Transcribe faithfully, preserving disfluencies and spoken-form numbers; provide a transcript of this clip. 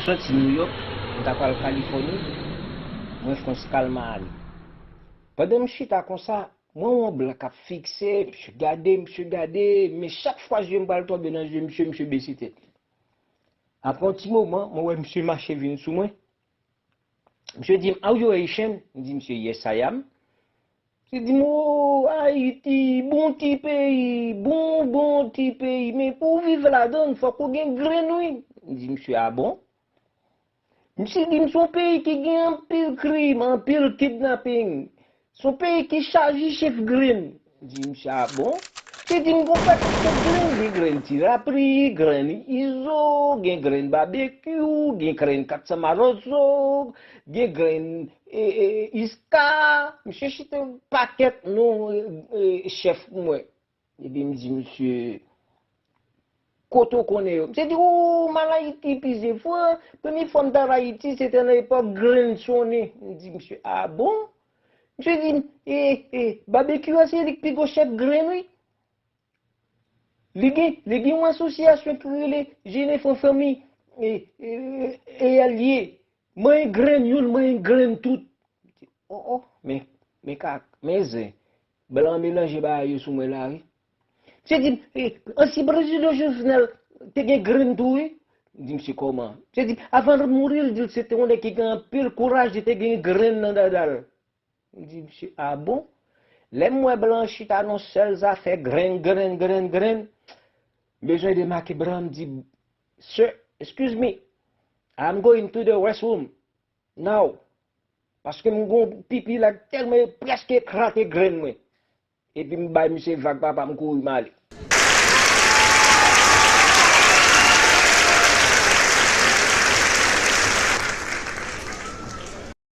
Soti Nouyòk, m ta pral Kalifòni, mwen fè yon skal Miami. Pandan m chita konsa, mwen wè yon blan k ap fikse, misye gade, misye gade, men chak fwa je m pral tonbe nan je misye, misye bese tèt li. Apre yon ti moman, mwen wè misye mache vin sou mwen. Misye di m, "Are you Haitian?" M di misye, "Yes, I am." Misye di m, "Oh, Ayiti, bon ti peyi, bon, bon ti peyi, men pou w viv ladan l, fòk ou gen grenn, wi." M di misye, "A bon?" Misye di m, "Se yon peyi ki gen anpil krim, anpil kidnaping. Se yon peyi ki chaje chif grenn." M di misye, "A bon?" Misye di m, "Gon pakèt sòt grenn, gen grenn Ti Lapli, grenn Izo, gen grenn Babekyou, gen grenn Katsan Mawozo, gen grenn e, e, Iska." Misye site yon pakèt non e, e, chèf pou mwen. Epi m di misye, "Kote w konnen yo?" Misye di, "Ou m al Ayiti plizyè fwa. Premye fwa m t al Ayiti, se te nan epòk grenn sonnen." M di misye, "A bon?" Misye di m, "E, e, Babekyou a se li k pi gwo chèf grenn, wi. Li gen, li gen yon asosyasyon ki rele Jenef an Fanmi, e, e, e, e Alye. Manyen grenn youn, manyen grenn tout." Oh, oh, men, men kak, men zen. Blan melanje bagay yo sou mwen la, wi. Misye di m, "E, ansyen prezidan Jovenel te gen grenn tou, wi." M di misye, "Kòman?" Misye di m, "Avan l mouri, l di l se te yon nèg ki gen anpil kouraj, li te gen grenn nan dada l." M di misye, "A bon?" Lè m wè blan chita nan sèl zafè grenn, grenn, grenn, grenn, m bezwen demake bra, m di, "Sir, excuse me, I'm going to the restroom now." Paske m gon pipi la tèlman prèske eklate grenn mwen. Epi m bay misye vag papa, m kouri m ale.